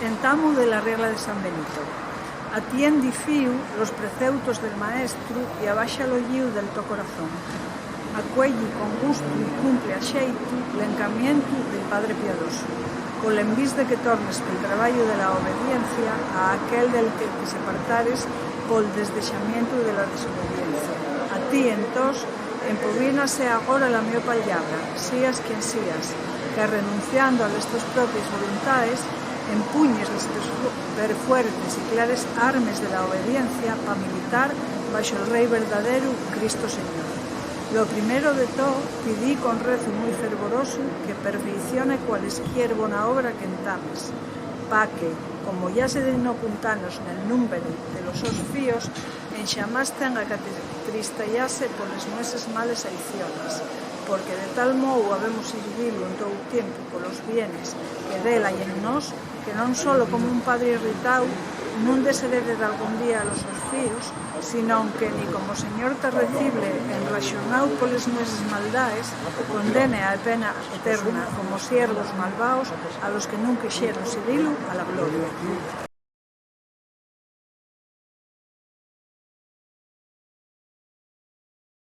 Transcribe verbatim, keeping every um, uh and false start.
Entamu de la regla de San Benito. Atién di fíu los preceutos del Maestru y abaxa l'ollíu del to corazón. Acueyi con gustu y cumple a xeitu l'encamientu del Padre Piadosu, col envís de que tornes pel trabayu de la obediencia a aquel del que te separtares pol desdexamientu de la desobediencia. A ti, entós, empobínase agora la mio pallabra, sías quien sías, que renunciando a les tos propies voluntaes, empuñes les perfu-, perfuertes y clares armes de la obediencia pa militar baxo'l Rei verdaderu, Cristo Señor. Lo primero de to, pidí con rezu mui fervorosu que perfeicione cualesquier bona obra qu'entames, pa que, como yá se dignó puntanos nel númbere de los sos fíos, enxamás tenga que atristayase poles nueses males aiciones, porque de tal mou habemos sirvilo en tou tiempu colos bienes que d'él hai en nós, que non solo como un padre irritáu nun desherede dalgún día a los sos fíos, sinón que, ni como Señor terricible, enraxonáu poles nueses maldaes, condene a pena eterna como siervos malvaos a los que nun quixeron sirvilo a la gloria.